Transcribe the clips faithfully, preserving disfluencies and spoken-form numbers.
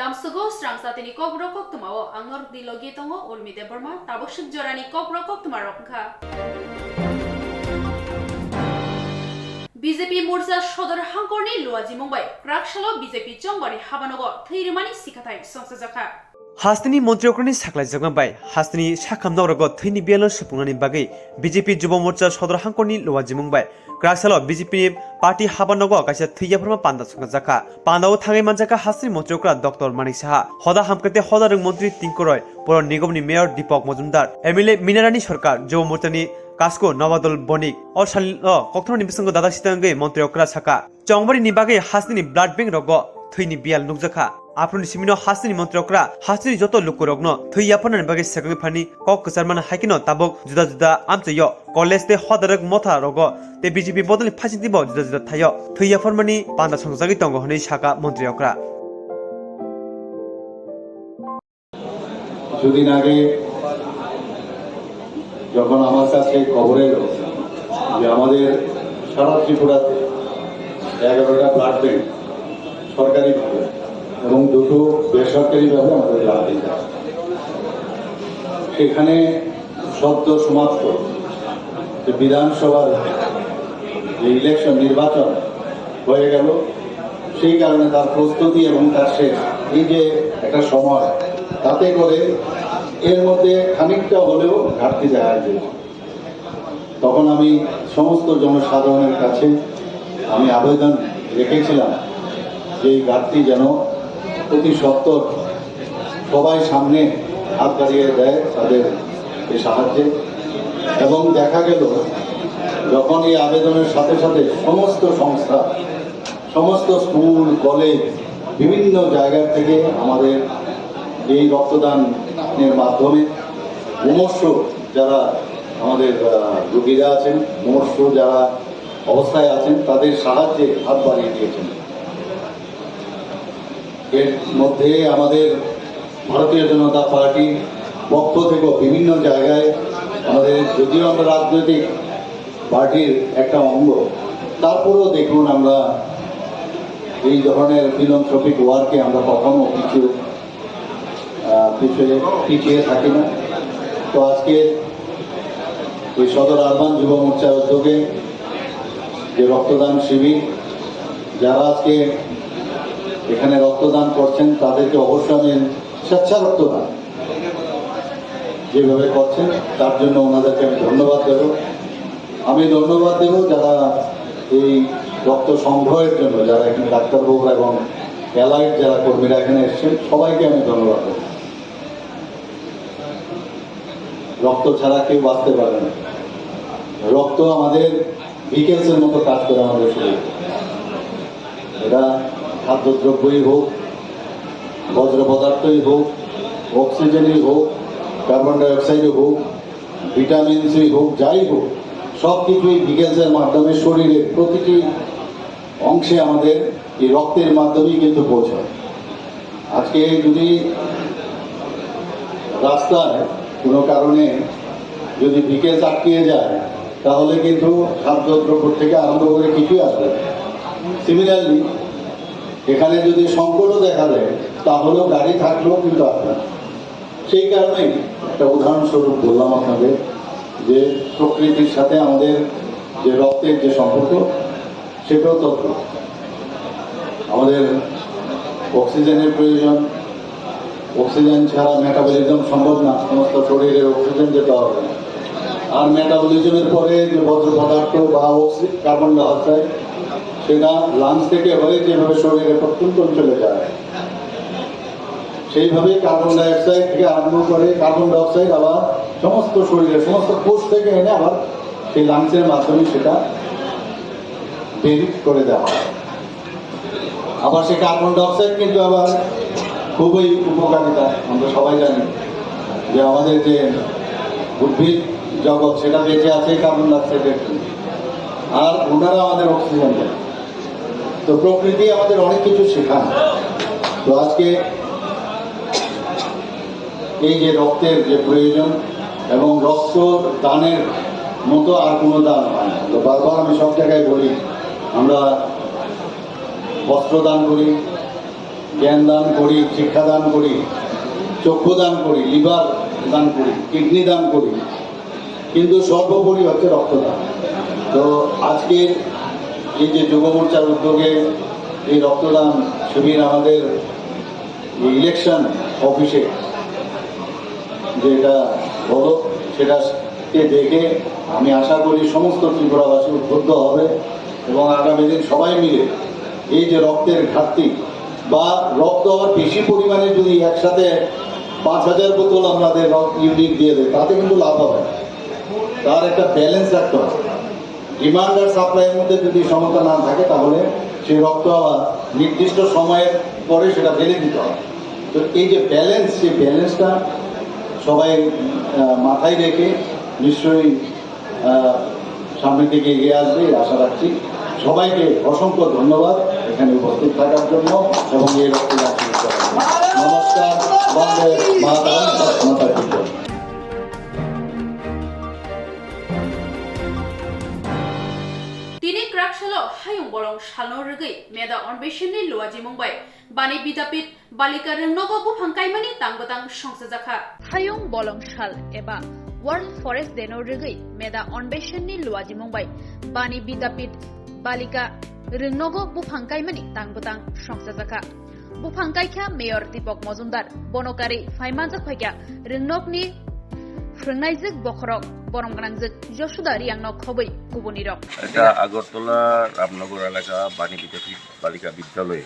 Amsugo srang satini kokborok koktwmao ang norokni logi tongo Urmi Debbarma, tabuk swk jorani kokborok koktwmarok wngkha. B J P Morcha Sodor Hangkorni luajimung bai Kraksalo B J P chongbari habanogo thwi rwmani sikhathai songchajakha. Hasteni montri okrani saklaijakma bai hasteni sakham nogrogo thwini biyalo supungnani bagwi B J P Jubo Morcha Sodor Hangkorni luajimung bai Kraksalo B J P ni party habanogo kaisa thwi yapharma panda songchajakha. Pandao thangwi manjakha hasteni montri okra Doctor Manik Saha, hoda hamkete hoda rwng montri Tinkoroi, Poro Nigomni mayor Deepak Majumdar, M L A Minarani Sarkar, Jubo Morchani Kasko Nobadol Bonik, o salno kokthorni bisingo dadak sita wngwi montri okra saka. Chongbari ni bagwi hasteni blood bank rogo thwini biyal nukjakha. Aphuruni simino hasteni montri okra hasteni joto lukurokno thwi yapharnani bagwi swkangwi phani kok kwcharmano haikeno tabuk juda juda amchaio college tei hodarok motha rogo tei B J P bodolni phasingtwibo juda juda thaio thwi yapharmani panda songjagwi tongo hwnwi saka montri okra. কিছুদিন আগে যখন আমার কাছে খবর এলো যে আমাদের সারা ত্রিপুরাতে এগারোটা ব্লাড ব্যাংক সরকারিভাবে এবং দুটো বেসরকারিভাবে আমাদের ব্লাড ব্যাংক আছে, সেখানে সদ্য সমাপ্ত যে বিধানসভার যে ইলেকশন, নির্বাচন হয়ে গেল, সেই কারণে তার প্রস্তুতি এবং তার শেষ, এই যে একটা সময়, তাতে করে এর মধ্যে খানিকটা হলেও ঘাটতি দেখা দিয়েছে। তখন আমি সমস্ত জনসাধারণের কাছে আমি আবেদন রেখেছিলাম যে এই ঘাটতি যেন অতি সত্বর সবাই সামনে হাত বাড়িয়ে দেয় তাদের এই সাহায্যে। এবং দেখা গেল, যখন এই আবেদনের সাথে সাথে সমস্ত সংস্থা, সমস্ত স্কুল, কলেজ, বিভিন্ন জায়গা থেকে আমাদের এই রক্তদানের মাধ্যমে মুমূর্ষু যারা আমাদের, আহ, রোগীরা আছেন, মুমূর্ষু যারা অবস্থায় আছেন, তাদের সাহায্যে হাত বাড়িয়ে দিয়েছেন। এর মধ্যে আমাদের ভারতীয় জনতা পার্টির পক্ষ থেকেও বিভিন্ন জায়গায় আমাদের, যদিও আমরা রাজনৈতিক পার্টির একটা অঙ্গ, তারপরেও দেখুন, আমরা এই ধরনের ফিলান্থ্রপিক ওয়ার্কে আমরা কখনো কিছু, আহ, পিছিয়ে, পিছিয়ে থাকি না। তো আজকে এই সদর আরবান যুব মোর্চার উদ্যোগে যে রক্তদান শিবির, যারা আজকে এখানে রক্তদান করছেন, তাদেরকে অবশ্যই আমি স্বেচ্ছা রক্তদান যেভাবে করছেন, তার জন্য ওনাদেরকে আমি ধন্যবাদ দেব। আমি ধন্যবাদ দেব যারা এই রক্ত সংগ্রহের জন্য, যারা এখানে ডাক্তারবাবুরা এবং অ্যালাইড যারা কর্মীরা এখানে এসেছেন, সবাইকে আমি ধন্যবাদ দেব। রক্ত ছাড়া কেউ বাঁচতে পারে না। রক্ত আমাদের ভিকেলসের মতো কাজ করে আমাদের শরীরে। এটা খাদ্যদ্রব্যই হোক, বজ্র পদার্থই হোক, অক্সিজেনই হোক, কার্বন ডাইঅক্সাইডই হোক, ভিটামিন সি হোক, যাই হোক, সব কিছুই ভিকেলসের মাধ্যমে শরীরের প্রতিটি অংশে আমাদের এই রক্তের মাধ্যমেই কিন্তু পৌঁছায়। আজকে যদি রাস্তায় কোনো কারণে যদি ভিকেলস আটকে যায়, তাহলে কিন্তু খাদ্যদ্রব্য থেকে আরম্ভ করে কিছুই আসবে না। সিমিলারলি, এখানে যদি সংকটও দেখা দেয়, তাহলেও গাড়ি থাকলেও কিন্তু আসবে না। সেই কারণেই একটা উদাহরণস্বরূপ বললাম আপনাদের যে প্রকৃতির সাথে আমাদের যে রক্তের যে সম্পর্ক, সেটাও তদ্রূপ। আমাদের অক্সিজেনের প্রয়োজন, অক্সিজেন ছাড়া মেটাবলিজম সম্ভব না, সমস্ত শরীরের অক্সিজেন যেতে হবে। আর মেটাবলিজমের পরে যে বর্জ্য পদার্থ বা অক্সি-, কার্বন ডাইঅক্সাইড, সেটা লাংস থেকে হয়ে যেভাবে শরীরে প্রত্যন্ত অঞ্চলে যায়, সেইভাবে কার্বন ডাইঅক্সাইড থেকে আরম্ভ করে কার্বন ডাইঅক্সাইড আবার সমস্ত শরীরে, সমস্ত কোষ থেকে এনে আবার সেই লাংসের মাধ্যমে সেটা বের করে দেওয়া হয়। আবার সেই কার্বন ডাইঅক্সাইড কিন্তু আবার খুবই উপকারিতা, আমরা সবাই জানি যে আমাদের যে উদ্ভিদ জগৎ, সেটা বেঁচে আছে কার্বন ডাইঅক্সাইডের জন্য, আর ওনারা আমাদের অক্সিজেন দেন। তো প্রকৃতি আমাদের অনেক কিছু শেখায়। তো আজকে এই যে রক্তের যে প্রয়োজন এবং রক্ত দানের মতো আর কোনো দান হয় না। তো বারবার আমি সব জায়গায় বলি, আমরা বস্ত্র দান করি, জ্ঞান দান করি, শিক্ষা দান করি, চক্ষু দান করি, লিভার দান করি, কিডনি দান করি, কিন্তু সর্বোপরি হচ্ছে রক্তদান। তো আজকের এই যে যুব মোর্চার উদ্যোগে এই রক্তদান শিবির আমাদের ইলেকশন অফিসে যেটা হলো, সেটাকে দেখে আমি আশা করি সমস্ত ত্রিপুরাবাসী উদ্বুদ্ধ হবে এবং আগামী দিন সবাই মিলে এই যে রক্তের ঘাটতি বা রক্ত আবার বেশি পরিমাণে যদি একসাথে পাঁচ হাজার বোতল আমাদের ইউনিট দিয়ে দেয়, তাতে কিন্তু লাভ হবে না। তার একটা ব্যালেন্স রাখতে হবে। ডিমান্ড আর সাপ্লাইয়ের মধ্যে যদি সমতা না থাকে, তাহলে সেই রক্ত আবার নির্দিষ্ট সময়ের পরে সেটা ফেলে দিতে হয়। তো এই যে ব্যালেন্স, সেই ব্যালেন্সটা সবাই আহ, মাথায় রেখে নিশ্চয়ই আহ, সামনের দিকে এগিয়ে আসবে, এই আশা রাখছি। সবাইকে অসংখ্য ধন্যবাদ এখানে উপস্থিত থাকার জন্য এবং এই রক্তদান শিবির করার জন্য। নমস্কার, বন্দে মাতরম, ভারত মাতা কি জয়। Tini kwraksalo hayung bolong salno rwgwi Meda Onbeshenni luajimung bai Bani Bidapit Balika rwngnogo buphang kaimani tang bwtang songchajakha. Hayung bolong sal eba World Forest Day no rwgwi Meda Onbeshenni luajimung bai Bani Bidapit Balika rwngnogo buphang kaimani tang bwtang songchajakha. Buphang kaikha Mayor Deepak Mojumdar, bono karwi phai manjak phaikha rwngnokni phrwngnaijwk bokhorok, borom gwnangjwk Josuda Riyangno khobwi kubunirok. এটা আগরতলা রামনগর এলাকা বাণী বিদ্যাপীঠ বালিকা বিদ্যালয়ে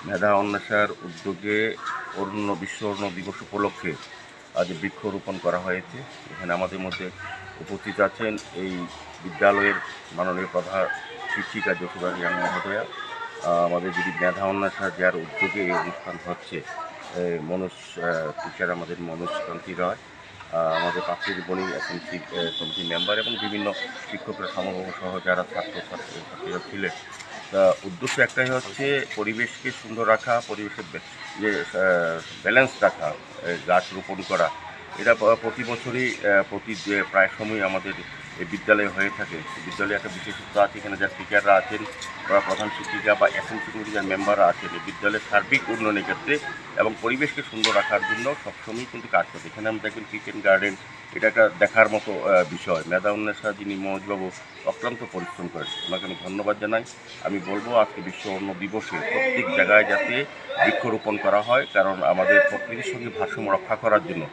মেধা অন্বেষার উদ্যোগে অরণ্য, বিশ্ব অরণ্য দিবস উপলক্ষে আজ বৃক্ষরোপণ করা হয়েছে। এখানে আমাদের মধ্যে উপস্থিত আছেন এই বিদ্যালয়ের মাননীয় প্রধান শিক্ষিকা যশোদা রিয়াং মহোদয়া। আহ, আমাদের যদি মেধা অন্বেষা যার উদ্যোগে এই অনুষ্ঠান হচ্ছে, এ, মনোজ, আহ, টিচার আমাদের মনোজ কান্তি রায়, আহ, আমাদের পাঁচটি বণিক এসএমসি, আহ, কমিটির মেম্বার এবং বিভিন্ন শিক্ষকরা সমবয়সী সহ যারা ছাত্র ছাত্রী, ছাত্রীরা ছিলেন। তা উদ্দেশ্য একটাই হচ্ছে পরিবেশকে সুন্দর রাখা, পরিবেশের বে-, যে, আহ, ব্যালেন্স রাখা, আহ, গাছ রোপণ করা। এটা প-, প্রতি বছরই, আহ, প্রতি যে প্রায় সময়ই আমাদের এই বিদ্যালয়ে হয়ে থাকে। বিদ্যালয়ে একটা বিশেষত্ব আছে, এখানে যারা টিচাররা আছেন বা প্রধান শিক্ষিকা বা এসএমসি কমিটির যারা মেম্বাররা আছেন, এই বিদ্যালয়ের সার্বিক উন্নয়নের ক্ষেত্রে এবং পরিবেশকে সুন্দর রাখার জন্য সবসময় কিন্তু কাজ করে। এখানে আমরা দেখবেন কিচেন গার্ডেন, এটা একটা দেখার মতো, আহ, বিষয়। মেধা অন্বেষা যিনি মনোজবাবু অক্লান্ত পরিশ্রম করেন, ওনাকে আমি ধন্যবাদ জানাই। আমি বলবো আজকে বিশ্ব অরণ্য দিবসে প্রত্যেক জায়গায় যাতে বৃক্ষরোপণ করা হয়, কারণ আমাদের প্রকৃতির সঙ্গে ভারসাম্য রক্ষা করার জন্য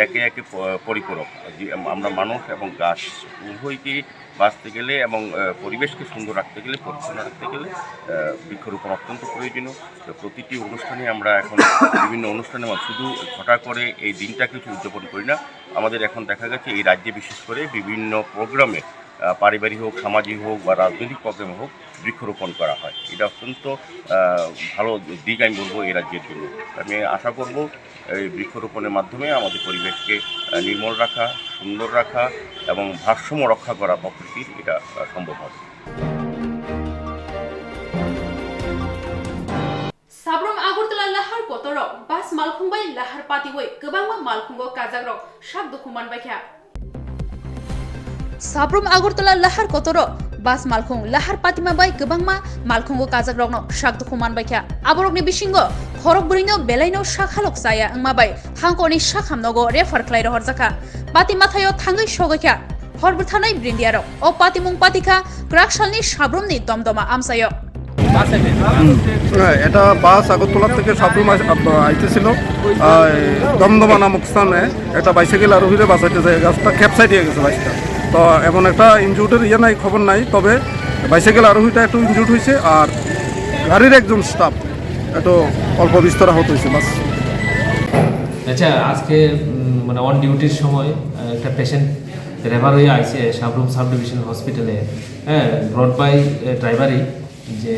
একে একে প-, পরিপূরক। যে আম-, আমরা মানুষ এবং গাছ উভয়কে বাঁচতে গেলে এবং, আহ, পরিবেশকে সুন্দর রাখতে গেলে, পরিচ্ছন্ন রাখতে গেলে, আহ, বৃক্ষরোপণ অত্যন্ত প্রয়োজনীয়। তো প্রতিটি অনুষ্ঠানে আমরা এখন বিভিন্ন অনুষ্ঠানে মা-, শুধু ঘটা করে এই দিনটা কিছু উদযাপন করি না। আমাদের এখন দেখা গেছে এই রাজ্যে বিশেষ করে বিভিন্ন প্রোগ্রামে, আহ, পারিবারিক হোক, সামাজিক হোক বা রাজনৈতিক প্রোগ্রামে হোক, বৃক্ষরোপণ করা হয়। এটা অত্যন্ত, আহ, ভালো দিক আমি বলবো এই রাজ্যের জন্য। আমি আশা করব এই বৃক্ষরোপণের মাধ্যমে আমাদের পরিবেশকে, আহ, নির্মল রাখা, সুন্দর রাখা এবং ভারসাম্য রক্ষা করা প্রকৃতির, এটা, আহ, সম্ভব হবে। Sabrum Agartala lahar kotoro bus malkhung bai lahar patiwi kwbangma malkhungo kajakrok sak dukhu manbaikha. Sabrum Agartala lahar kotoro bus malkhung lahar patima bai kwbangma malkhungo kajakrokno sak dukhu manbaikha. Aborokni bisingo khorok bwrwino belaino sak halok chaya wngma bai hangkorni sak hamnogo refer khlai rohorjakha. Pati mathaio thangwi sogwikha hor bwtharnai brindiarok. O patimung patikha kwraksalni Sabrumni Domdoma amchaio. হুম। হ্যাঁ, এটা বাস আগরতলা থেকে সাবরুম আস-, আব-, আইতেছিল। আহ, দমদমা নামক স্থানে একটা বাইসাইকেল আরোহীরে বাঁচাইতে যায়, গাছটা ক্যাপসাইড হয়ে গেছে বাইকটা। তো এমন একটা ইনজুর্ডের ইয়ে নাই, খবর নাই, তবে বাইসাইকেল আরোহীটা একটু ইনজুর্ড হয়েছে, আর গাড়ির একজন স্টাফ একটু অল্প বিস্তর আহত হয়েছে, বাস। আচ্ছা, আজকে, উম, মানে অন ডিউটির সময়, আহ, একটা পেশেন্ট রেফার হয়ে আইছে সাবরুম সাব ডিভিশনাল হসপিটালে, হ্যাঁ, ব্রট বাই, আহ, ড্রাইভারই, যে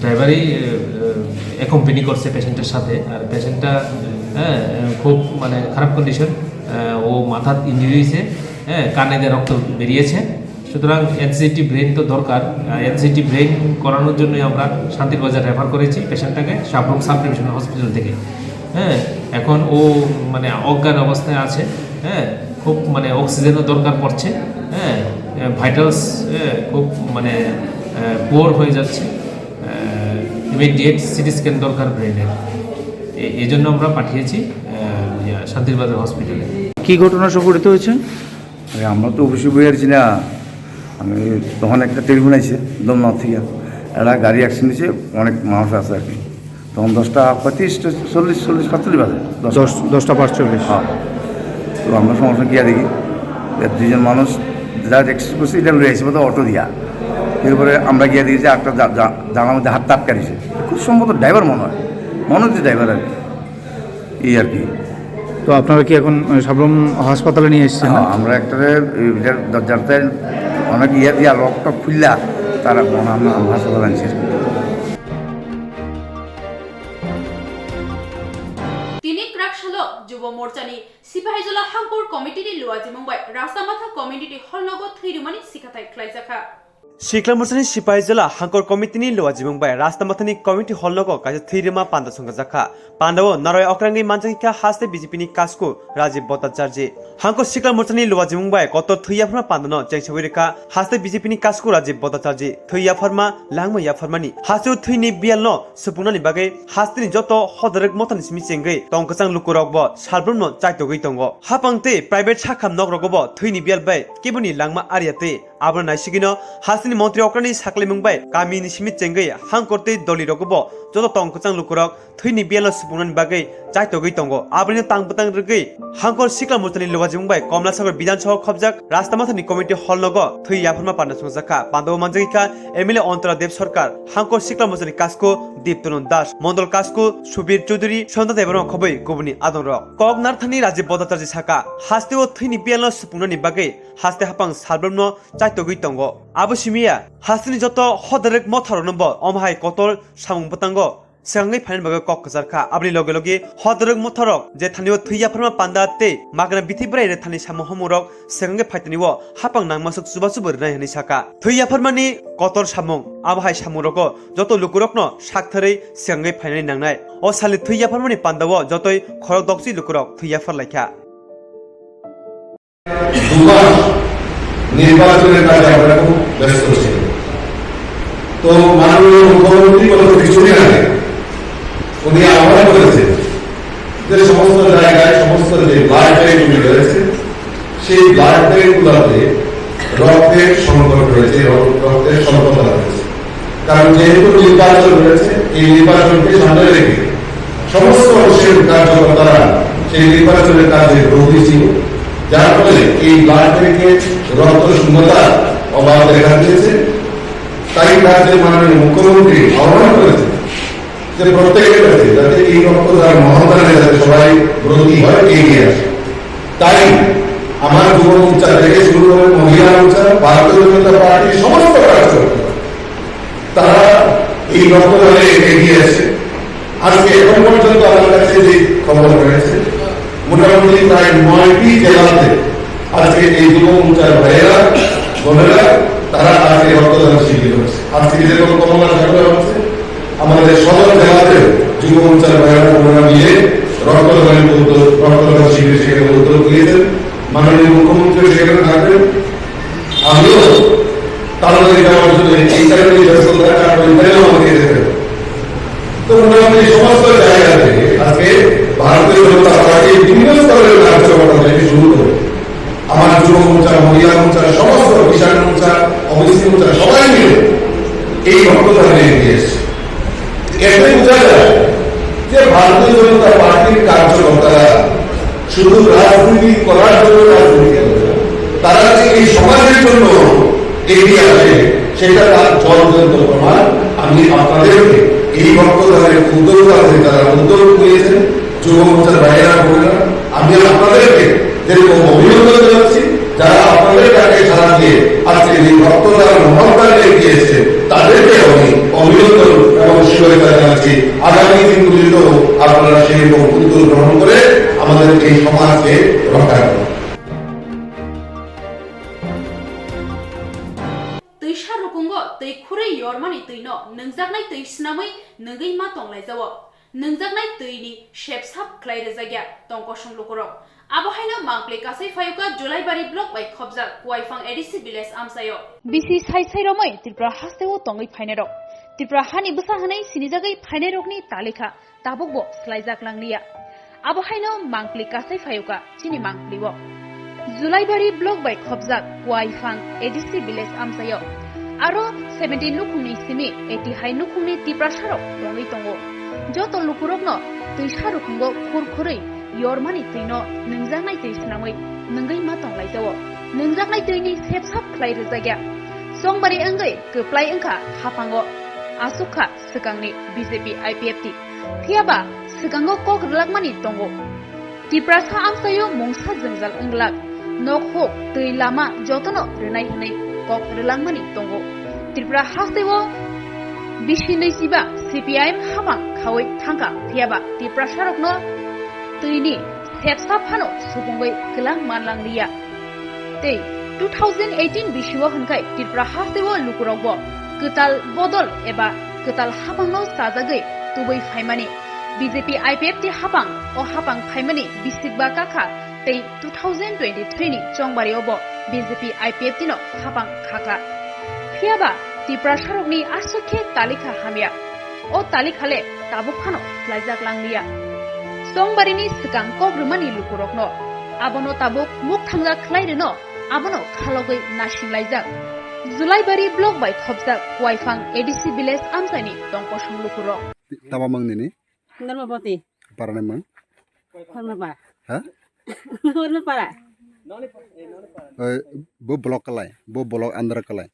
ড্রাইভারই, আহ, অ্যাকম্পানি করছে পেশেন্টের সাথে। আর পেশেন্টটা, হ্যাঁ, খুব মানে খারাপ কন্ডিশন, আহ, ও মাথার ইঞ্জুরি হয়েছে, হ্যাঁ, কানে দিয়ে রক্ত বেরিয়েছে। সুতরাং এনসিটি ব্রেন তো দরকার, আর এনসিটি ব্রেন করানোর জন্যই আমরা শান্তির বাজার রেফার করেছি পেশেন্টটাকে সাবরুম সাব ডিভিশনাল হসপিটাল থেকে। হ্যাঁ, এখন ও মানে অজ্ঞান অবস্থায় আছে, হ্যাঁ, খুব মানে অক্সিজেনও দরকার পড়ছে, হ্যাঁ, ভাইটালস, হ্যাঁ, খুব মানে, আহ, পুয়ার হয়ে যাচ্ছে। আহ, ইমিডিয়েট সিটি স্ক্যান দরকার ব্রেনের। এ- এই জন্য আমরা পাঠিয়েছি আহ, ইয়া, শান্তির বাজার হসপিটালে। কি ঘটনা সংঘটিত হয়েছে? আরে, আমরা তো অফিসে বই আছি না। আমি তখন একটা টেলিফোন আইছে দমদমা থেকে, একটা গাড়ি অ্যাক্সিডেন্ট হয়েছে, অনেক মানুষ আছে আর কি। তখন দশটা পঁয়ত্রিশ, চল্লিশ, চল্লিশ পাঁচচল্লিশ বাজে। দশটা। দশ, দশটা পাঁচচল্লিশ। হ্যাঁ। তো আমরা সমস্যা গিয়া দেখি, এ দুইজন মানুষ যা অ্যাক্সিডেন্ট করছে, এটা লই আইছে বোধহয় অটো দিয়া। এরপরে আমরা গিয়া দেখি যে একটা জা-, জা-, জানার মধ্যে হাত আটকা দিছে। খুব সম্ভবত ড্রাইভার মনে হয়, মনে হচ্ছে ড্রাইভার আর কি। এই আর কি। তো আপনারা কি এখন, আহ, সাবরুম হাসপাতালে নিয়ে এসেছেন না? হ্যাঁ, আমরা একটা, এটার দরজাতে অনেক ইয়ে দিয়া লক টক খুললা, তারা মনে হয় আমরা হাসপাতালে আনছি। Tini kwrak salo Jubo Morchani Sipahijola Hangkor Committee ni luajimung bai Rastamatha Community Hall nogo thwi rwmani sikhathai khlaijakha. Sikla Morchani Sipahijola Hangkor Committee ni luajimung bai Rastamathani Community Hall nogo kaisa thwi rwma panda songkhajakha. Pandao naroi okrangwi manjakha haste B J P ni kasku Rajiv Bhattacharjee. Hangkor Sikla Morchani luajimung bai kotor thwi yapharma pandano chengsawi rwkha haste B J P ni kasku Rajiv Bhattacharjee. Thwi yapharma, langma yapharmani hasteo thwini biyalno supungnani bagwi hasteni joto hodarwk mothani simi chengwi tong kwchang lukurokbo salbrumno chaitogwi tongo. Hapang tei private sakham nokrogobo thwini biyal bai keboni langma ariya tei Abono naisigwino hasteni montri okrani sakhlaimung bai kamini simi chengwi hangkor tei doli rogobo joto tong kwchang lukurok thwini biyalno supungnani bagwi chaitogwi tongo. Abono tang bwtang rwgwi Hangkor Sikla Morchani luajimung bai Komlasagor Bidhan Sabha khobjak Rastamathani Community Hall nogo thwi yapharma panda songjakha. Pandao manjagwi kha M L A Antara Dev Sarkar, Hangkor Sikla Morchani kasku Diptonon Das, Mondol kasku Subir Chudhuri, Sonda Debbarma khobwi kubuni adongrok. Kok narthani Rajiv Bhattacharjee saka, hasteo thwini biyalno supungnani bagwi haste hapang salbrumno chaitogwi tongo. Abo simiya, hasteni joto hodarwk motharokno bo omo hai kotor samung bwtango swkangwi phainani bagwi kok kwchar kha. Aboni loge loge hodarwk motharok je thanio thwi yapharma panda tei magna bithi bwrai rwthani samung homungrok swkangwi phaitani o hapang nangmasuk chubachu bo rwnai hwnwi saka. Thwi yapharmani kotor samung, abo hai samungrogo joto lukurokno saktharwi swkangwi phainani nangnai. O salni thwi yapharmani pandao jotoi khorok dokchi lukurok thwi yaphar laikha. দু মাস নির্বাচনের কাজে আমরা খুব ব্যস্ত ছিলাম। তো মাননীয় মুখ্যমন্ত্রী গত কিছুদিন আগে উনি আহ্বান করেছেন যে সমস্ত জায়গায় সমস্ত যে ব্লাড ব্যাংকগুলি রয়েছে, সেই ব্লাড ব্যাংকগুলোতে রক্তের সংকট রয়েছে এবং রক্তের স্বল্পতা রয়েছে। কারণ যেহেতু নির্বাচন রয়েছে, এই নির্বাচনকে সামনে রেখে সমস্ত অংশের কার্যকর্তারা সেই নির্বাচনের কাজে ব্রতী ছিল, যার ফলে এই ব্লাড ব্যাংকে রক্ত শূন্যতার অভাব দেখা দিয়েছে। তাই রাজ্যের মাননীয় মুখ্যমন্ত্রী আহ্বান করেছেন যে প্রত্যেকের কাছে যাতে এই রক্তদান মহাদানে যাতে সবাই ব্রতী হয়, এগিয়ে আসে। তাই আমার যুব মোর্চা থেকে শুরু করে মহিলা মোর্চা, ভারতীয় জনতা পার্টির সমস্ত কার্যকর্তা তারা এই রক্তদানে এগিয়ে আসে। আজকে এখন পর্যন্ত আমার কাছে যে খবর রয়েছে, মোটামুটি প্রায় নয়টি জেলাতে আজকে এই যুব মোর্চার ভাইয়েরা, বোনেরা, তারা আজকে রক্তদান শিবির হচ্ছে। আজকে যেরকম কমলা সাগরে হচ্ছে, আমাদের সদর জেলাতে যুব মোর্চার ভাইয়েরা, বোনেরা মিলে রক্তদানের উদ্যোগ, রক্তদান শিবির সেখানে উদ্যোগ নিয়েছেন। মাননীয় মুখ্যমন্ত্রী সেখানে থাকবেন। আমিও তাড়াতাড়ি যাওয়ার জন্য এই কারণেই ব্যস্ত থাকার কারণে এখানেও আমাকে যেতে হবে। তো মোটামুটি সমস্ত জায়গা থেকে আজকে ভারতীয় জনতা পার্টির বিভিন্ন স্তরের কার্যকর্তা থেকে শুরু করে আমার যুব মোর্চা, মহিলা মোর্চা, সমস্ত কিষাণ মোর্চা, ওবিসি মোর্চা সবাই মিলে এই রক্তদানে এগিয়ে এসছে। এতে বোঝা যায় যে ভারতীয় জনতা পার্টির কার্যকর্তারা শুধু রাজনীতি করার জন্য রাজনীতি করে না, তারা যে এই সমাজের জন্য এগিয়ে আসে, সেটা তার জ্বলজ্বন্ত প্রমাণ। আমি আপনাদেরকে এই রক্তদানের উদ্যোক্তাদের যারা উদ্যোগ নিয়েছেন, যুব মোর্চার ভাইয়েরা বোনেরা, আমি আপনাদেরকে যেরকম অভিনন্দন জানাচ্ছি, যারা আপনাদের ডাকে সাড়া দিয়ে আজকে এই রক্তদান মহাদানে এগিয়ে এসেছে, তাদেরকে আমি অভিনন্দন এবং শুভেচ্ছা জানাচ্ছি। আগামী দিনগুলিতেও আপনারা সেই রকম উদ্যোগ গ্রহণ করে আমাদের এই সমাজকে রক্ষা করুন। Twisa rukungo twi khurwi yormani twino nwngjaknai twi snamwi nwngwi ma tonglaijao. Nwngjaknai twini sepsap khlai rwjakya tongkosong lukurok. Abo haino mangpli kasai phayokha Julaibari block bai khobjak Kuaifang A D C village amchaio. Bisi sai sai romwi Tripura hasteo tongwi phainairok Tripura hani bwsa hwnwi sinijagwi phainairokni talikha tabukbo swlaijak langliya. Abo haino mangpli kasai phaiyokha chini mangpli-o. Julaibari block bai khopjak Kuaifang A D C village amchaio aro seventy nukhungni simi eighty hai nukhungni Tiprasarok tongwi tongo. Joto lukurokno twisa rukhungo khur khurwi yormani twino nwngjaknai twi swnamwi nwngwi ma tonglaijao. Nwngjaknai twini sepsap khlai rwjakya. Chongbari wngwi kwplai wngkha haphango. Aswk kha swkangni B J P I P F T. Phiyaba swkango kok rwlakmani tongo. Tiprasa amchaio mungsa jwngjal wnglak. Nok huk, twi, lama jotono rwnai hwnwi kok rwlangmani tongo. Tripura hasteo bisi nwichiba C P I M haphang khaui thangkha, phiyaba Tiprasarokno twini sepsa phano supungwi kwlang manlangliya. Tei two thousand eighteen bisio hwnkhai Tripura hasteo lukurokbo kwtal bodol eba kwtal haphangno chajagwi tubui phaimani. B J P I P F T haphang o haphang phaimani bisikba kakha tei two thousand twenty-three ni chongbariobo B J P I P F T no haphang khakha. Phiyaba Tiprasarokni aswk khe talikha hamya. O talikha le tabuk phano swlaijak langliya. Chongbarini swkang kok rwmani lukurokno abono tabuk muk thangjak khlai rwno abono khalogwi naisinglaijak. Julaibari block bai khopjak Kuaifang A D C village amchaini tongkosong lukurok. Tama mang nini? Dharmapati. Parani mang? Dharmapara. Ha? Dharmapara. Oi, bo block kalai, bo block andra kalai.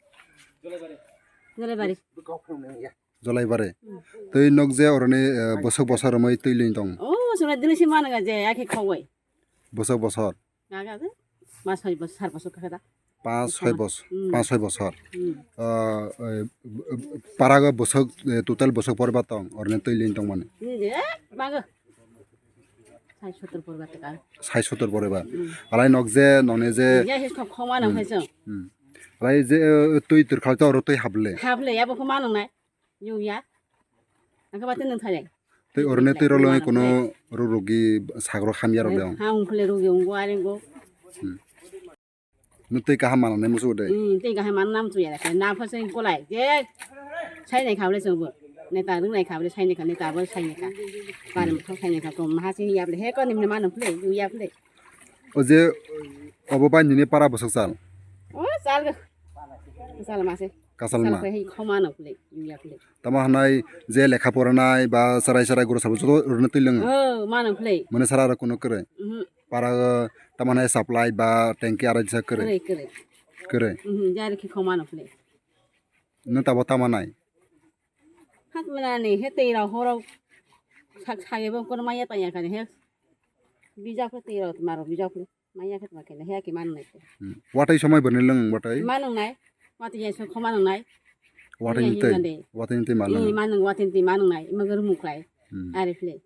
Jolaibari. Jolaibari. Hmm. Tei nok je oroni, eh, bosok bosor romoi twi lin tong. Oh, sura dili si mana ga je, akhe khogoi. Bosok bosor. Gaga de. Mas hoi bos, sar bosok kaka da. Pas hoi bos, hmm, pas hoi bosor. Hmm. Ah, eh, parago bosok, eh, total bosok porba tong, orne twi lin tong mane. Ni de, bago. Sai sotor porba tong. Sai sotor porba. Hmm. Alai nok je, none je. Ya, hes kok khoma nang, hmm, hai jong. Hmm. Alai je, eh, twi tur khalta oro twi hable. Hable, ya bo khoma nang nai. Yung ya. Angka batin nang thai. Tei orne twi rolo kono rok rogi sagro hamya rok dong. Ha ung khle rogi ung go are go. Hmm. Nung tei kaham manang nai musu de. Hmm, tei kaham manang nam tu ya. Na pha sai kolai. Je. Sai nai khabre song bo. Neta rung nai khabre sai nai kha neta bo sai nai kha. Pare mo sai nai kha ko ma ha sing ya ble he ko nim ne manang khle yung ya khle. O je obo bai nini para bosok chal? O chal ga. Chal ma se. Kasal ma. Chal ko he khoma no khle, ya khle. Tamo hanai je lekha poranai ba sarai sarai guru sabo joto rwna twi lwngo. O ma no khle. Mane sara ro kuno kwrwi. Mhm. Para tamo hanai supply ba tanki arai sa kwrwi. Kwrwi kwrwi. Kwrwi. Mhm, jari khi khoma no khle. No tabo tamo nai. Hat mana ni he tei rao horo sak sage bo kono maya tanya kani he. Bijak ko tei rao maro bijak ko. Maya khe tongkhe he ki man nai. Hmm. Watwi somai bwrwni lwng watwi? Manung nai. Watwi ya song khoma nung nai. Watwi ni tei. Watwi ni tei manung. Manung watwi ni tei manung nai. Ima guru muklai. Hmm. Are phle.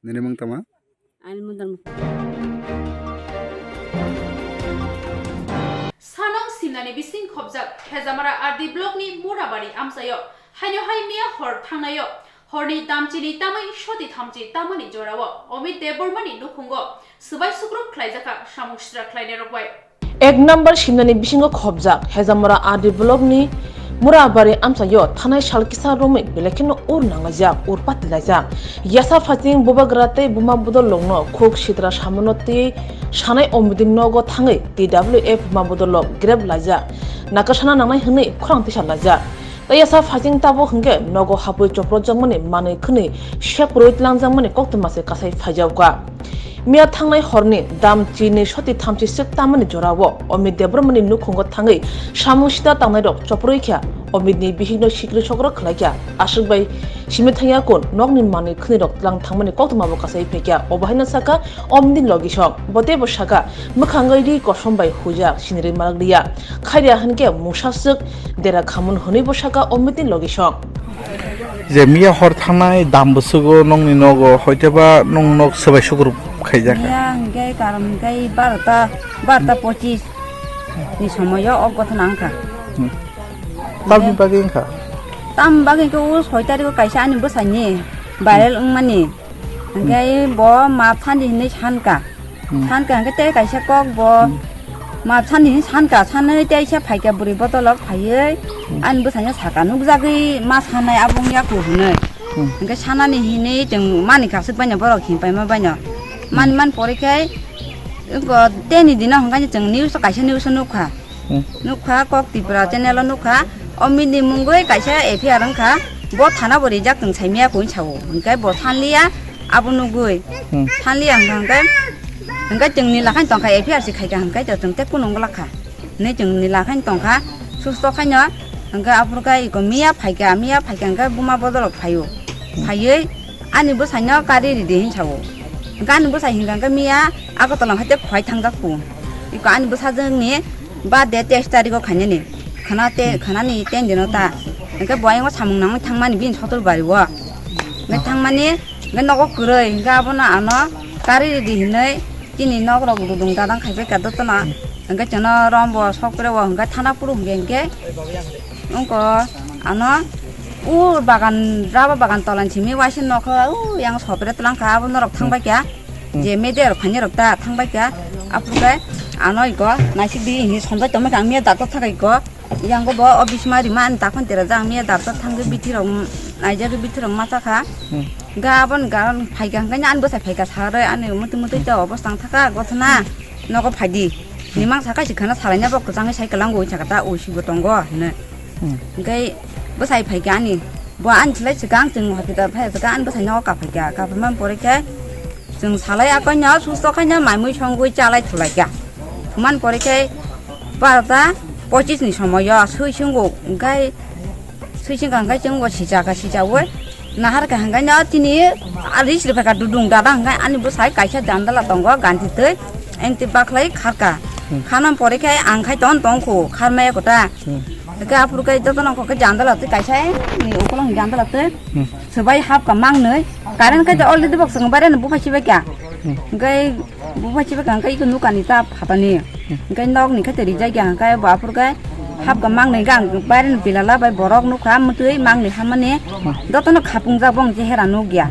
Nini mung tama? Ani mung tama. Sanong simnani bising khobjak Hejamara R D block ni Murabari amchaio haino hai miya hor thangnaio. Horni damchini tamwi soti thamchi tamani jorao Omit Debbarmani nukhungo swbai sukruk khlaijakha samung sitra khlainairok bai. Ek number simnani bisingo khobjak Hejamara R D block ni Murabari amchaio thanai sal kisa romwi belai kheno ur nanglaijak, ur patilaijak. Yasa phaching bubagra tei buma bodol longno khuk sitra samono twi sanai Omit ni nogo thangwi T W F buma bodol lok grep laijak. Nakasana nangnai hwnwi khorang tisa laijak. Tei yasa phaching tabuk hwnkhe nogo hapwi chopropjakmani manwi khwnwi seprwi tlangjakmani koktwma se kasai phaijakha. Miya thangnai horni dam chini soti thamchi swk tamani jorao Omit Debbarmani nukhungo thangwi samung sita tangnairok choprwi kha. Omit ni bihikno sikri sokro khlai kha. Aswk bai simi thangya kun nokni manwi khwnwirok tlang thangmani koktwma bo kasai phai kha. Obo haino sakha Omit ni logisong. Bo teibo sakha mwkhangwi ri kosom bai hujak sinirwi malak liya. Khairiya hwnkhe mungsa swk dera khamun hwnwi bo sakha Omit ni logisong. Je miya hor thangnai dam bwswgo nokni nogo hoiteba nwng nok swbai sukrub khaijak. Miya hwnkhe karon hwnkhe barota, barota pochis ni somoyo o gotho nang kha. Hmm. Tamni bagwi wngkha? Tam bagwi hwnkhe o soi tarikgo kaisa ani bwsaini viral wngmani. Hwnkhe bo ma thani hinwi sankha. Hmm. Sankha hwnkhe tei kaisa kok bo, hmm, Ma sani sanka sanwi teisa phaikha bwrwi bodolok phaiwi ani bwsano saka nukjagwi ma sanai abo wngya ku hwnwi. Hmm. Hwnkhe sanani hinwi chwng mani kasuk baino borok himpaima baino. Mani Hmm. man pore khe wngkha teni dino hwnkhe chwng news o kaisa news o nukha. Hmm. Nukha kok Tripura channel o nukha o mini mungwi kaisa F I R wngkha bo thana bo rijak chwng saimaya koi sao hwnkhe bo sanliya abo nugwi Hmm. sanliya hwnkha hwnkhe hwnkhe chwng nila khaino tongkha F I R se khaikha hwnkhe chwng tei kunu wngla kha. Hinwi chwng nila khaino tongkha, susto khaino, hwnkhe aphuru khe iko miya phaikha, miya phaikha hwnkhe buma bodolok phaio. Phaiwi ani bwsaino kari ridi hinwi sao. Hwnkhe ani bwsai hinkha hwnkhe miya Agartala hai tei khwlai thangjak kung. Iko ani bwsajwkni birthday teis tarikgo khainani. Khana te, khanani ten dino ta. Hwnkhe bo ayang samung nangwi thangmani bini sotor bari o. Hwnkhe thangmani, hwnkhe nogo kwrwi, hwnkhe abono ano kari ridi hinwi Chini nok rok dudung dadang khai bai ka dotono. Hwnkhe chwngno rombo sokpre o hwnkhe thana phuru hwnkhe hwnkhe wngko ano u bagan raba bagan tolan simi waisa nokha u yang sopre twlang kha abo norok thang bai kha. Hmm. Je media rok phaini rok ta thang bai kha. Aphuru khe ano iko naisik di hini somjak tongma khe ang miya daktor thakai ko. Yango bo o bismari man dakhon tera jang miya daktor thangwi bithi rok naijagwi bithi rok masa kha. Hmm. Ga abon ga phai kha hwnkhe ani bwsai phai kha sarwi ani muti muti ta obo tang thaka gothna nogo phai di. Ni mang saka si khana salai na bo kwchangwi sai kwlango wi saka ta o si bo tongo hino. Hmm. Hwnkhe bwsai phai kha ani bo ani slai swkang chwng hospital phai swkang ani bwsai nogo ka phai kha ka phai man pore khe Chwng salai akoino susto khaino maimui songwi chalai thulaikha. Thuman pore khe barota pochis ni somoyo sui swngo, hwnkhe sui swngkha hwnkhe chwngbo sijakha, sijaui naharkha hwnkhe no tini a ris rwphaikha dudung dada hwnkhe ani bwsai kaisa jandala tongo ganti twi engti bakhlai kharkha. Hmm. Khanam pore khe ang khai ton tongkhu kharmaya kota. Hmm. Hwnkhe aphuru khe jotono khe jandala twi kaisa ni ukolog ni jandala twi. Hmm. Swbai hapkha mangnwi. Current khai already bok swkang baireno buphai sibaikha. Hmm. Hwnkhe buphai sibaikha hwnkhe iko nukani ta phatani. Hmm. Hwnkhe nokni khai rijak ya hwnkhe bo aphuru khe hapkha mangnwi hwnkhe ang baireno bilala bai borok nukha mwtwi mangnwi hammani. Hmm. Jotono khapungjak bong chehera nukya.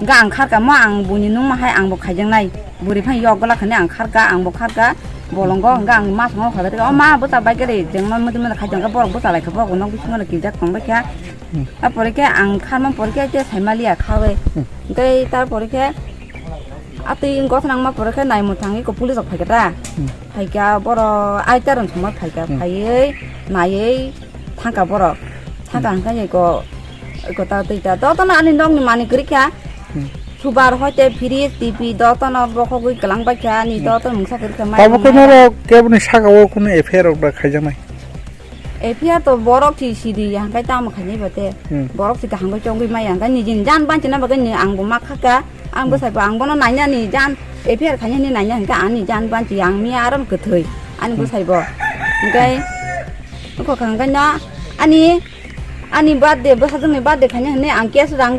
Hwnkhe ang kharkha mo ang buini nungma hai angbo khaijaknai. Bwrwi phano yok gwlak hwnwi ang kharkha, angbo kharkha, bolongo hwnkhe ang ma songno khajaktwi, "O ma, bwsa bai khe ri," jengno mudi mudi khai tongkha, borok bwsa lai kha, borok nok bisingo no kiljak tongbai kha. Hmm. Apore khe ang kharma pore khe tei saimaliya khawi. Hmm. Tei tarpore khe atwi gothnang ma pore khe naimung thangwi ko police rok phaikha ta. Hmm. Phaikha borok aita rwng thangma phaikha, Hmm. phaiwi naiwi thangkha borok. Thangkha Hmm. hwnkhe ko, ko ta twi ta. Jotono ani nokni manwi kwrwi kha. Hmm. Subar hoite fridge, T V jotono bokhogwi kwlang bai kha ani Hmm. jotono mungsa kwrwi kha. Tabuk khe norok keboni saka o kunu F I R rok da khaijaknai? F I R to borok si sidi ya hwnkhe tamo khainai ba te. Hmm. Borok si kaham bai chongwi maya hwnkhe nijini jan banchina bagwi ni angbo ma khaka. Ang Hmm. bwsai bo ang bono nainani jan F I R khainani naina hwnkhe ani jan banchi ang miya aram kwthwi ani Hmm. bwsai bo. Hwnkhe wngkha hwnkhe no ani, ani birthday bwsajwkni birthday khaina hwnwi ang cash rang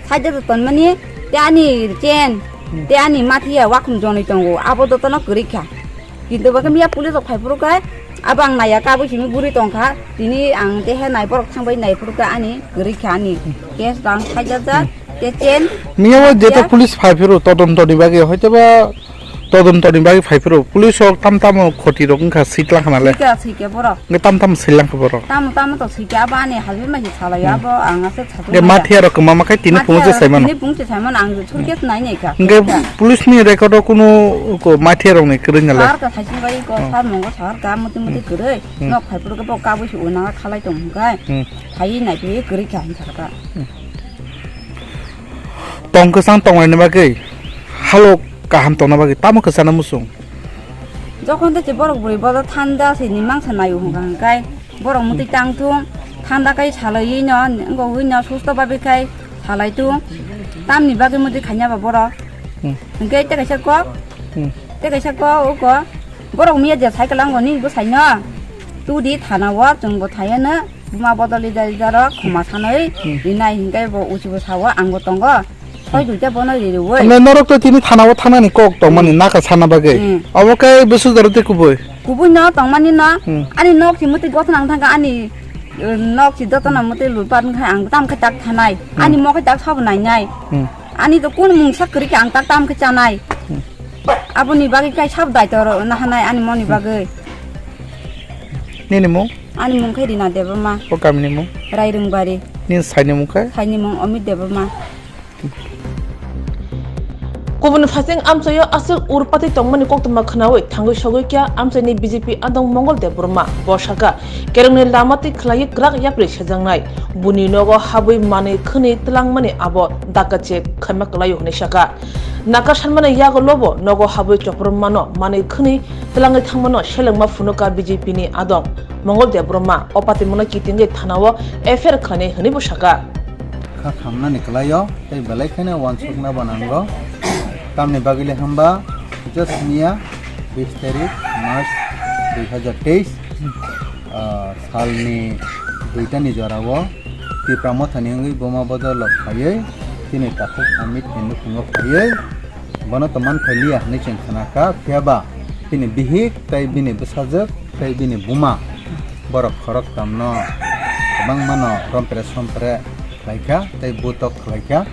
sait hajar tonmani tei ani chain Hmm. tei ani mathiya wakhum jonwi tongo abo jotono kwrwi kha. Kintu bo khe miya police rok phai phuru khe abo ang naiya kabui simi buri tong kha. Tini ang tehe nai borok thang bai nai phuru khe ani kwrwi kha ani cash rang sait hajar te chain. Miya bo jeto ya. Police phai phuru todonto ni bagwi hoito ba todonto ni bagwi phai phuru police rok tam tamo khoti rok wngkha sitlang khana le. Sika sika borok. Nge tam tam silang khe borok. Tamo tamo to sika abo ani habi mai salai Hmm. abo ang ase Nge mathiya rok kwma ma khai tini phungo je saimano. Tini phungo je saimano ang je thurkhe nai nai kha. Nge police ni record o kunu ko mathiya rok ni kwrwi na le. Sar ka thaiching bai ko Hmm. Sar mongo sar ka muti muti Hmm. kwrwi. Hmm. Nok phai phuru khe bo kabui si unang khalai tong hwnkhe. Hmm. Phai nai phai kwrwi kha hin sar ka. Hmm. Tong kwchang tonglaini bagwi halok kaham tongna bagwi tamo kwchana muchung. Jokhon tei borok bwrwi bodo thanda se ni mangsa naio hwnkha hwnkhe borok mwtwi tang thung thanda kai salaiwi no wngwi no susto babi khai salai thung tamni bagwi mwtwi khaina ba borok Hmm. hwnkhe tei kaisa kok Hmm. tei kaisa kok uko borok miya je cycle ango ni bwsai no tudi thana o chwng bo thaiya no buma bodol ida ida rok khoma sanwi Hmm. rinai hwnkhe bo uchi bo sao ang bo tongo. Soi duita bono ririwi. Ane norok to tini thana o thangnani kok tongmani Hmm. naka sana bagwi. Hmm. Obo khe bwswk jora tei kubui. Kubui no tongmani no Hmm. ani nok si mwtwi gothnang thangkha ani, uh, nok si jotono mwtwi lutpat wngkha ang tam khe tak thanai. Hmm. Ani mo khe tak sabo nainai. Hmm. Ani to kun mungsa kwrwi khe ang tak tam khe chanai. Hmm. Aboni bagwi kai sabo daito rw nahanai ani moni Hmm. bagwi. Nini mung? Ani mung khe Rina Debbarma. O kamini mung? Rairungbari. Nini saini mung khe? Saini mung Amit Debbarma. Kubun phaising amchaio aswk urpatwi tongmani koktwma khnaui thangwi sogwi kha amchaini B J P adong Mongol Debbarma. Bo sakha, kerongni lama twi khlaiwi kwrak yapri sejaknai. Buni nogo habwi manwi khwnwi twlangmani abo dakachek khaima kwlaio hwnwi sakha. Naka sanmani yagulobo nogo habwi choprom mano manwi khwnwi twlangwi thangmano selengma phunukha B J P ni adong Mongol Debbarma. O patimungno kitingwi thanao F I R khlainai hwnwibo sakha. Kha khamnani kwlaio, tei belai kheno uansukna bo nango. Tamni bagwi le hwnba, just miya bis tarik March dui hazar teis, ah, salni duitani jorao Tipra Mothani wngwi buma bodol rok phaiwi chini takhuk Amit ni nukhungo phaiwi bono to manphai liya hwnwi chwng khna kha, phiya ba bini bihik tei bini bwsajwk tei bini buma borok khoroktham no kwbangma no rompre sompre khlai kha tei butok khlai kha.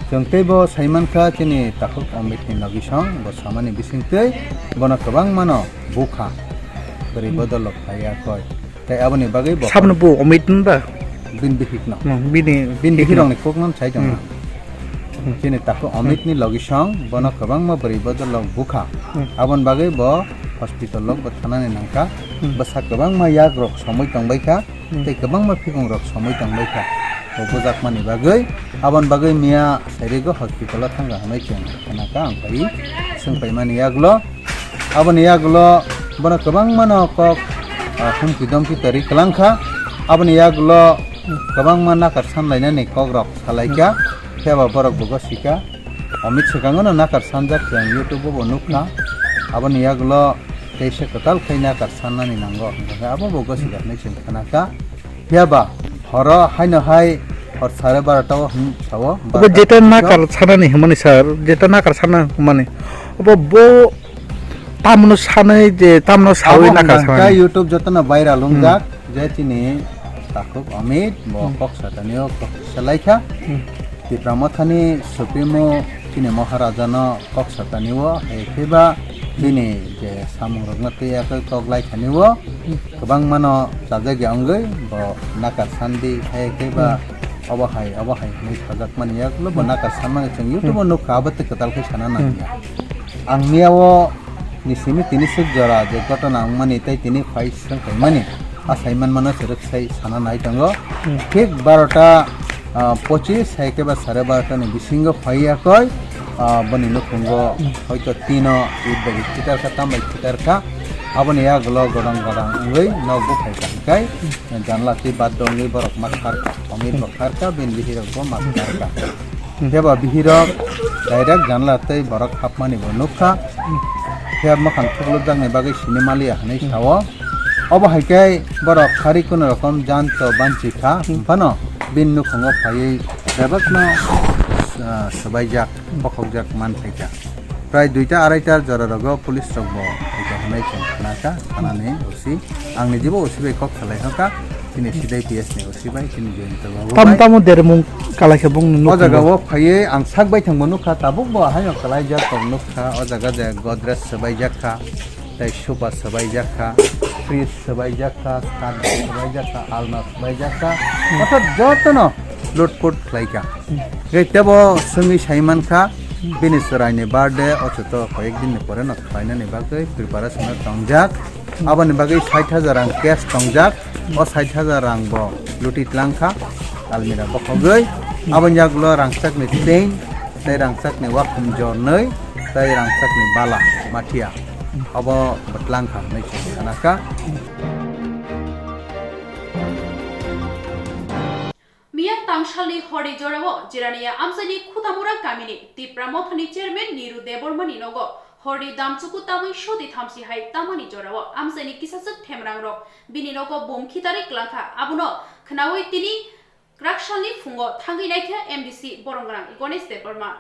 Chwng tei bo sai man kha chini takhuk Amit ni logi song bo samani bising twi bono kwbangma no bukha, bwrwi bodol rok phai ya koi. Tei aboni bagwi bo sabno bo Amit hwnba? Bini bihik no. Hmm, bini Bini bihik bihik no. Rokni kok no sai tong. Hmm. Hmm. Chini takhuk Amit ni logi song bono kwbangma bwrwi bodol rok bukha. Hmm. Aboni bagwi bo hospital rok bo thanani nangkha. Hmm. Bwsa kwbangma yak rok somwi tong bai kha. Hmm. Tei kwbangma phikung rok somwi tong bai kha. Bo bujakmani bagwi, aboni bagwi miya sairigo hospital o thangkha hwnwi chwng khna kha, ang pai swng paimani yagulo. Aboni yagulo bono kwbangma no kok, ah, humki domki tari kwlang kha. Aboni yagulo kwbangma nakar sanlainani kok rok salai kha. Phiya ba borok bo gosika. Amit swkango no nakar sanjak chwng YouTube o bo nuk kha. Aboni yagulo teisa kwtal khai nakar sannani nango. Hwnkhe abo bo gosika hwnwi chwng khna kha. Phiya ba horo haino hai hor sare barota o hwn sao. Obo barota jeta hwn nakar sanani hwnmani sir, jeta nakar sana hwnmani. Obo bo tamno sanai je tamno sawi abo nakar hwnkha sanani. YouTube jotono viral hmm. Wngjak je chini takhuk Amit bo hmm. Kok satani o kok salai kha. Hmm. Tipra Mothani Supremo chini Maharaja no kok satani o hai khe ba bini je samung rok no twi yakoi kok lai thani o. Kwbangma no chajak ya wngwi bo nakar sandi hai khe ba hmm. Obo hai, obo hai hwnwi sajak mani yagulo bo hmm. Nakar sanmani chwng YouTube o hmm. Nukha abo tei kwtal khe sana hmm. Nangya. Ang miya o ni simi tini swk jora je gotona wngmani tei tini phai swng khaimani a sai manmano swrwk sai sana nai tongo. Hmm. Thik barota, ah, pochis hai khe ba sare barota ni bisingo phai yakoi, ah, boni nukhungo hmm. Hoito tino it bai khitar kha, tam bai khitar kha. Aboni yagulo godang godang wngwi nok buphai kha hwnkhe janla twi bad wngwi borok ma kharkha, omit bo kharkha, bini bihirok bo ma kharkha. Khe ba bihirok direct janla tei borok hapmani bo nukha. Khe mwkhang thuklupjakni bagwi sini maliya hwnwi sao. Obo hai khe borok khari kuno rokom jan to banchi kha, phano bini nukhungo phaiwi bebakno, ah, swbaijak, bokhokjak man phaikha. Prai duita araita jora rogo police rok bo phaikha hwnwi chwng khna kha, thanani O C. Ang ni jibo O C bai kok salai kha, chini C D P S ni O C bai, chini Jayanta babu bai. Tamo tamo dermung kalai khe bung nukha. O jaga o phaiwi ang sak bai thangbo nukha, tabuk bo haino kalaijak tong nukha. O jaga je Godrej swbaijak kha, tei sofa swbaijak kha, fridge swbaijak kha, stand swbaijak kha, alna swbaijak kha. Orthat jotono lutput khlai kha. Tei tebo swngwi sai man kha, bini chwraini birthday, o chuto koyek din ni pore no khlainani bagwi preparation o tongjak. Aboni bagwi sait hajar rang cash tongjak. O sait hajar rang bo luti tlang kha almira bokhogwi. Aboni yagulo rangchakni chain, tei rangchakni wakhum jornwi, tei rangchakni bala mathia. Obo bo tlang kha hwnwi chwng sana kha. Miya tangsalni horni jorao Jirania amchaini Khutamura kamini Tipra Mothani chairman Niru Debbarmani nogo horni damchuku tamwi soti thamsi hai tamani jorao amchaini kisachwk themrangrok bini nogo bom khitarwi klangkha. Abono khnaui tini kwraksalni phungo thangwi naikha M D C Boromgwnang Ganesh Debbarma.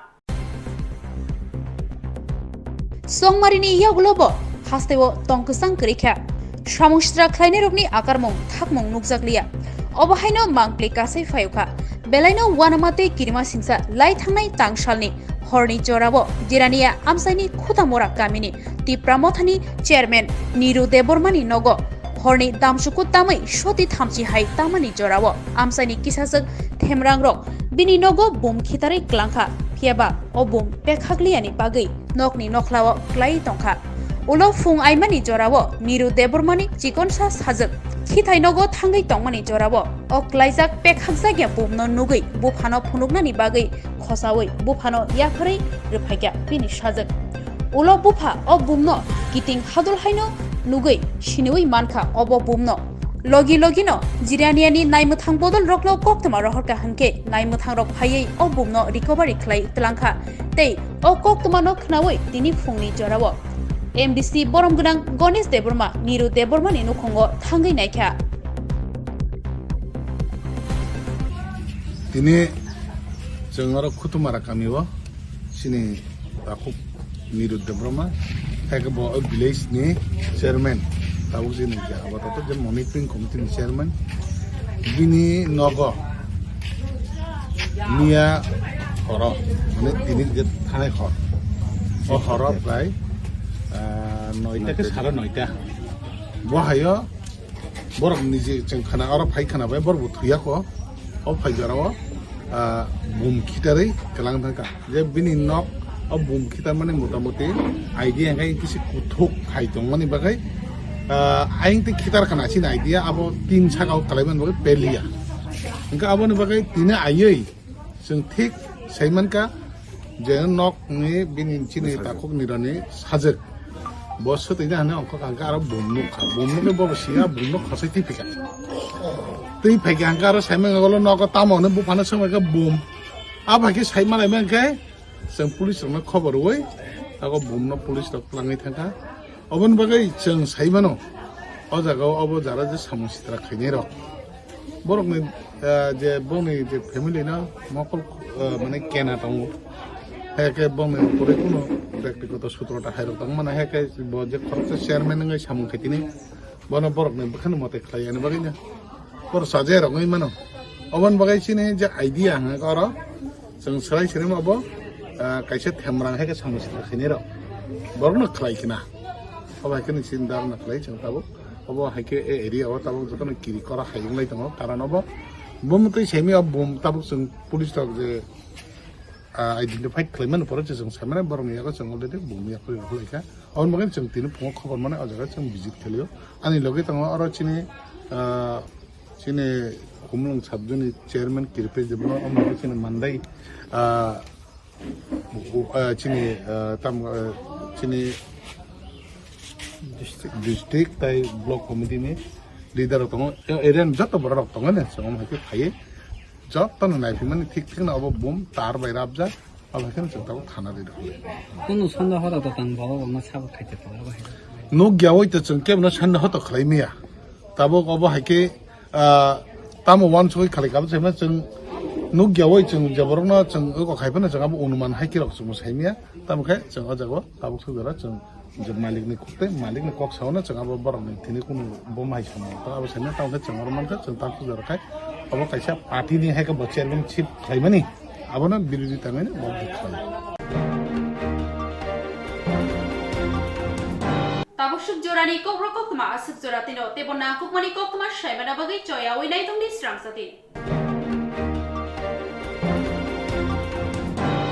Songmarini yagulo bo hasteo tong kwchang kwrwi kha. Samung sitra khlainairokni akarmung thakmung nukjakliya. Obo haino mangpli kasai phaio kha. Belaino uanama tei kirima singsa lai thangnai tangsalni horni jorao Jirania amchaini Khutamura kamini Tipra Mothani chairman Niru Debbarmani nogo Horni damsuku tamwi soti thamchi hai tamani jorao amchaini kisajwk themrangrok bini nogo bum khitarwi klangkha, phiyaba o bum pekhakliyani bagwi nokni nokhlao klaiwi tongkha. Ulo phung aimani jorao Niru Debbarmani chikonsa sajwk khithai nogo thangwi tongmani jorao o klaijak pekhakjakya bumno nugwi buphano phunuknani bagwi khosaui buphano yapharwi rwphaikha bini sajwk. Ulo bupha o bumno kiting hadul haino nugwi siniui mankha obo bumno. Logi logino jiraniani naimwthang bodolrokno koktwma rohorkha hwnkhe naimwthangrok phaiwi o bumno recovery khlai tlangkha tei o koktwmano khnaui tini phungni jorao M D C borom gwnang Ganesh Debbarma Niru Debbarmani nukhungo thangwi naikha. Tini chwng oro Khutumara kamio chini takhuk Niru Debbarma, hai khe bo o village ni chairman, tabuk chini je abato je monitoring committee ni chairman, bini nogo miya horo, mane tini je thanai hor, o horo prai, ah, noita khe sara noita. Bo hayo borok niji chwng khana oro phai khana bai borok bo thuyako. O phai jorao, ah, bum khitarwi kwlang thangkha. Je bini nok o bum khitarmani motamoti idea hwnkhe kisi kuthuk khai tongmani bagwi, ah, ayang tei khitar khana chini idea abo tin saka o kwlaimani bagwi peliya. Hwnkhe aboni bagwi tini aiwi chwng thik sai mankha je nokni bini chini takhuk Nironi sajwk. Bo swtwi na hwnwi ongkha hwnkhe aro bum nukha. Bum nukhe bo siya bum nuk khosai twi phikha. Twi phaikha hwnkhe aro saimang ulo nogo tamo hwnwi buphano swngmai khe bum. Abo hai khe sai malai mankhe chwng police rokno khobor rwui abo bum no police rok twlangwi thangkha. Oboni bagwi chwng sai mano o jaga o obo jara je samung sitra khainai rok. Borokni, ah, je bongni je family no mokol, ah, mane kena tongo. Hai khe bongni pore kuno byaktigoto sutrota hai rok tong mano. Hai khe bo je khoroksa chairman wngwi samung khaitini bono borokni bwkhani mote khlai yani bagwi no. Borok sajai rok wngwi mano. Oboni bagwi chini je idea hwnka oro chwng swrai swrai ma bo, ah, kaisa themrang hai khe samung sitra khainai rok. Borokno khlai khna. Obo hai khe ni chini dharna khlai chwng tabuk. Obo hai khe e area o tabuk jotono kiri kora hai wng lai tongo, karon obo bo mwtwi simi o bum tabuk chwng police rok je, ah, identify khlai mani pore je chwng sai mani borok ni yago chwng already bum yak rw lai kha. Aboni bagwi chwng tini phungo khobor mani o jaga chwng visit khlaio. Ani logi tongo oro chini, ah, chini Khumulwng sub zone ni chairman Kirpe Debbarma, omo khe chini mandai, ah, O, ah, chini, ah, tam, ah, chini district, district tai block committee ni leader rok tongo, e, area ni joto borok rok tongo ne, chwng hai khe phaiwi joto no naiphimani thik thik no obo bum tar bai rabjak, abo hai khe chwng tabuk thana ri rok. Kuno sondeho rok to tang baba bama sabo khaite to abo hai. Nuk ya oi to chwng kebo no sondeho to khlai maya. Tabuk obo hai khe, ah, tamo uansugui khalai kabo saima chwng nukya oi chwng je borokno chwng eko khai phano chwng abo onuman hai khe rok chwngbo saimaya. Tamo khe chwng o jaga o tabuk suk jora chwng je malikni kok tei malikni kok saono chwng abo borokni thini kunu bom hai samung tong abo saimaya. Tamo khe chwng oro mankha chwng tabuk suk jora khai obo kaisa party ni hai khe bo chairman ship khlaimani. Abono birodita hwnwi bo khlai. Tabuk suk jorani kokrok koktwma aswk jora tino teibo nangkukmani koktwma saimana bagwi choyaui naitongdi srang jati.